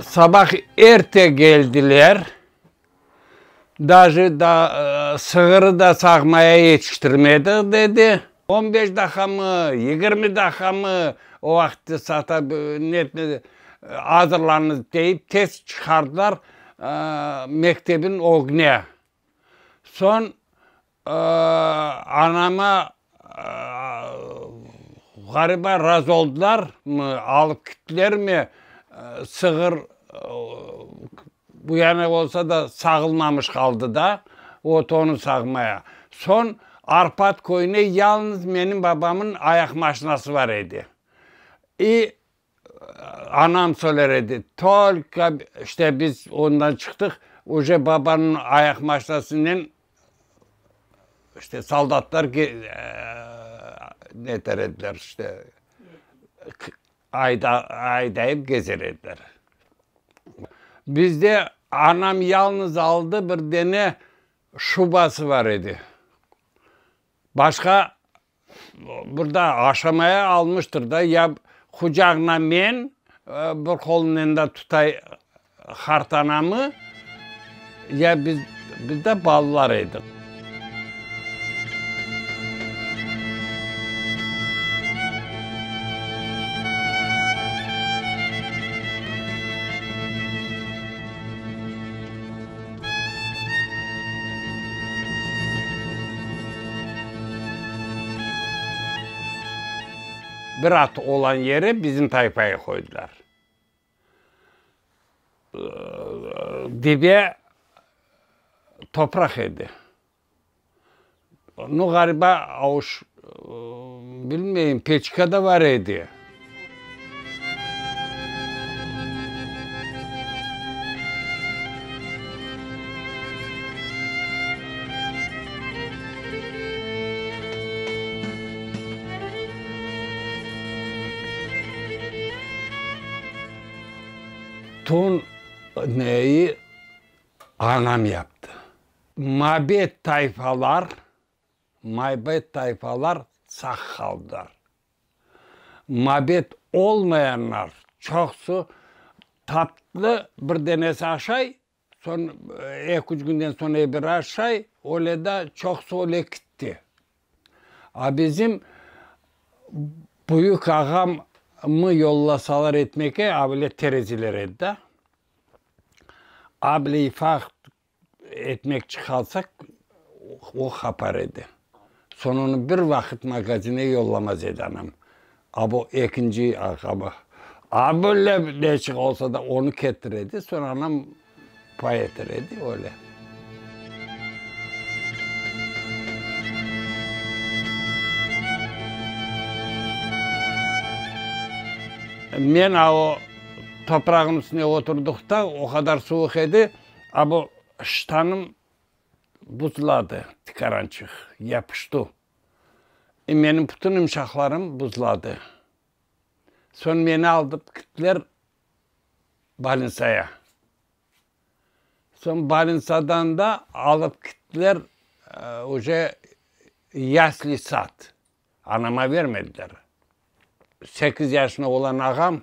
Sabah erte geldiler, daje da sığırı da sağmaya yetiştirmedik, dedi. On beş daqqamı, yigirmi daqqamı, o vaqıt sata netmedi, azırlanıñız deyip tez çıqardılar mektebin ögüne. Soñ Anama ğaliba razı oldılarmı, alıp kettilermi, sığır bu yana olsa da sağılmamış qaldı da, ot onı sağmaya. Soñ Arpat köyüne yalnız menim babamın ayaq maşinası bar edi. İ Anam söyler edi, tolko, işte biz ondan çıqtıq, uje babanıñ ayaq maşinasınen işte soldatlar neter ediler, işte aydayıp gezer ediler. Bizde anam yalnız aldı bir dene şubası bar edi. Başqa Burada aşamaya almıştır da, ya qucağına men, bir qolunen da tutay qartanamı, ya biz, biz de balalar edik. Bir at olan yere bizim tayfayı qoydılar. Dibe topraq edi. Nu, ğaliba, avuç, bilmeyim, peçka da bar edi. Tun neyi anam yaptı. Mabet tayfalar, mabet tayfalar sağ qaldılar. Mabet olmayanlar çoqusı tatlı bir denesi aşay, soñ eki-üç günden soñ ebiri aşay, öyle da çoqusı öyle kitti. A bizim büyük ağamı yollasalar etmege, a böyle tereziler edi da, a bile ifaq Etmekçi qalsaq, o qapar edi. Soñ onı bir vaqıt magazine yollamaz edi anam. A bu ekinci ağamı, a böyle neçik olsa da onı ketire edi, soñ anam pay eter edi, öyle. Men a o toprağın üstüne oturduqta, o qadar suvuq edi, A bu ştanım buzladı, tikarançıq, yapıştı. E menim bütün ımşaqlarım buzladı. Soñ meni aldıp kittiler bolnitsaya. Soñ bolnitsadan da alıp kittiler uje yasli sad. Anama bermediler. Sekiz yaşında olan ağam,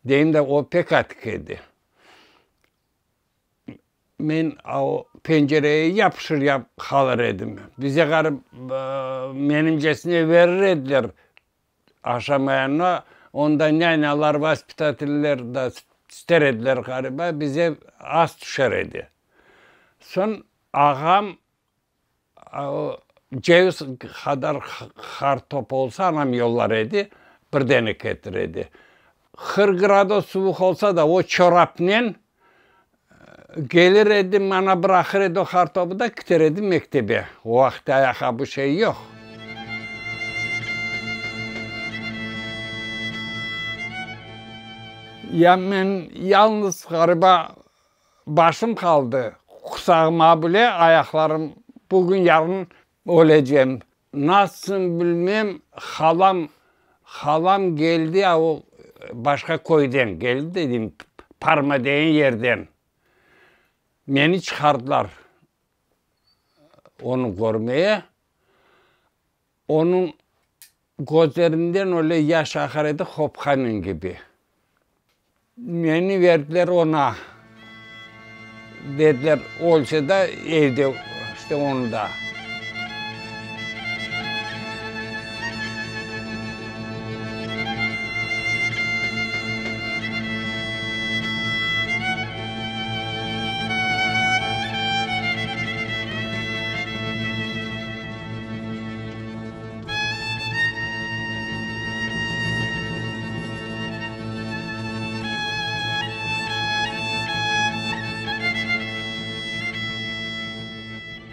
deyim de, o pek atik edi. Men o pencereye yapışır qalır edim. Bize qarıp menimcesine verir ediler aşamayanı. Onda nyanâlar, vaspitateller da ister ediler ğaliba, bize az tüşer edi. Soñ ağam Ceviz qadar qartop olsa, anam yollar edi, bir dene ketir edi. Qırq gradus suvuq olsa da, o çorapnen kelir edi, mana bıraqır edi o qartopı da, kiter edi mektebe. O vaqıt ayaqqabı şey yoq. Ya men yalnız ğaliba Başım qaldı qusağıma bile, ayaqlarım bugün yarın ölecem. Nasılsın bilmem, halam, halam keldi, a o başqa köyden keldi dedim, Parma degen yerden. Meni çıqardılar onı körmeye. Onıñ közlerinden öyle yaş aqar edi, hopqanıñ kibi. Meni berdiler oña. Dediler, ölse de evde, işte onda.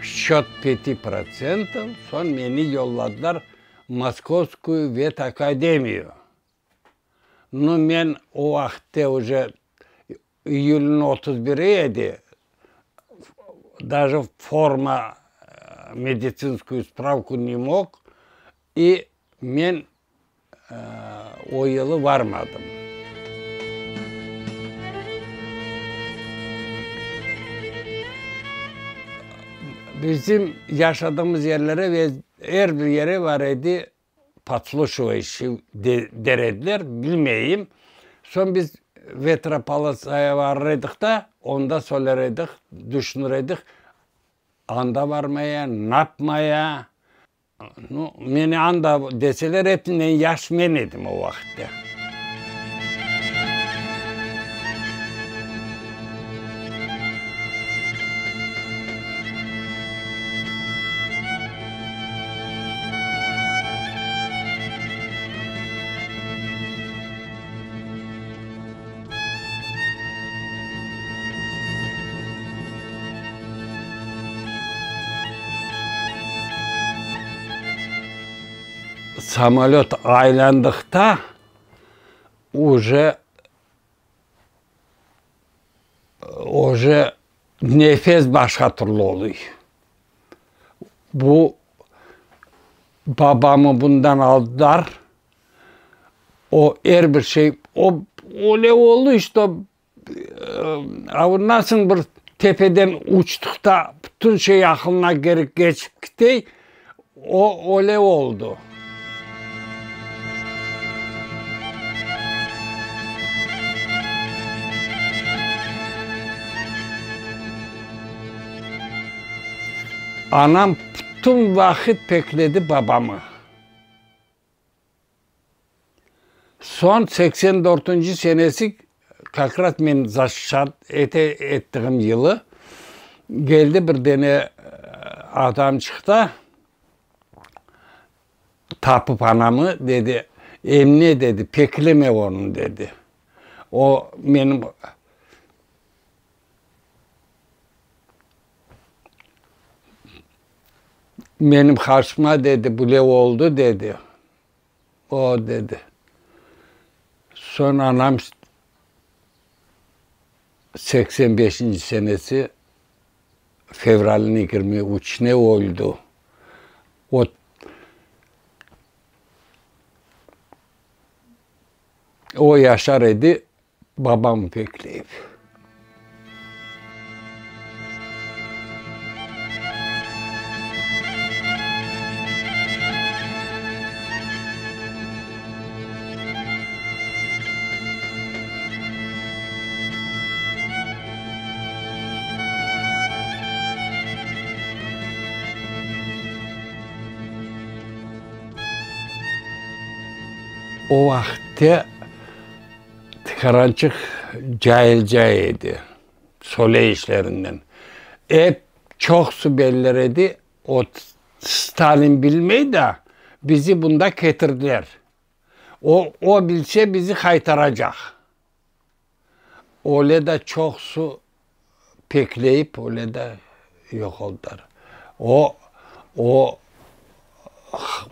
Sçöt pâti protsentov, soñ meni yolladılar Moskovskuyu vetakademiyu. Nu, men o vaqıtte uje İyülniñ 31-i edi, daje forma, meditsinsküyu spravku ne mog, i men o yılı varmadım. Bizim yaşadığımız yerlere ve er bir yere var edi Podsluşivayuşçiy der ediler, bilmeyim. Soñ biz Vetropolosaya varır edik da, onda söyler edik, düşünir edik, anda varmaya, napmaya. Nu, meni anda deseler, episinden yaş men edim o vaqıtta. Samolöt aylandıqta uje Oje nefes başqa türlü oluy. Bu babamı bundan aldılar, o er bir şey, o öyle oldı, şto, a nasıl bir tepeden uçtıq da, bütün şey aqılına keçip kitey, o öyle oldı. Anam bütün vaqıt bekledi babamı. Soñ 84-nci senesi, kak raz men zaşişat ete ettiğim yılı, keldi bir dene adam çıqtı, tapıp anamı, dedi, Emine, dedi, pekleme onı, dedi. O menim. Menim qarşıma, dedi, bile oldı, dedi. O, dedi. Soñ anam 85-inci senesi fevralniñ 23-ne öldi. O, o yaşar edi, Babam bekleyip. O vaqıtte Tikarançıq cailca edi, söyle işlerinden. Ep çoqsu beller edi, o Stalin bilmey da, bizi bunda ketirdiler. O, o bilse bizi qaytaracaq. Öyle da çoqsu pekleyip, öyle da yoq oldılar. O, o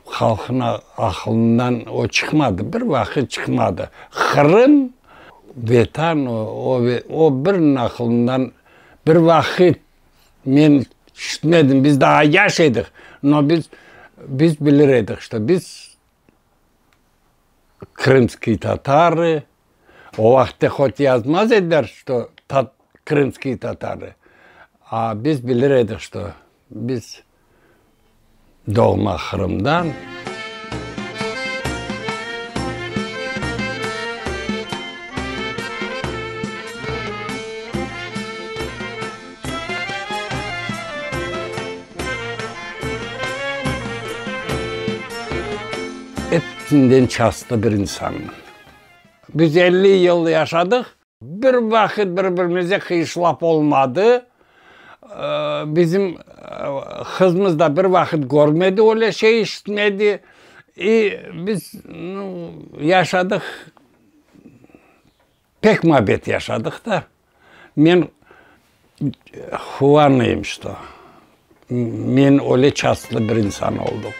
halqnıñ aqılından o çıqmadı, bir vaqıt çıqmadı. Qırım, Vetan, o, o biriniñ aqılından bir vaqıt men işitmedim, biz daa yaş edik, no biz, biz bilir edik, şto biz krımskiy tatarı, o vaqıtte hot yazmaz ediler, şto krımskiy tatarı, a biz bilir edik, şto biz Doğma Qırımdan. Episinden çastlı bir insanmın. Biz 50 yıl yaşadıq, bir vaqıt bir-birimize qıyışlap olmadı. Bizim qızımız da bir vaqıt körmedi öyle şey, işitmedi. İ biz, nu, yaşadıq, pek muabbet yaşadıq da. Men quvanayım, çto men öyle çastlı bir insan oldım.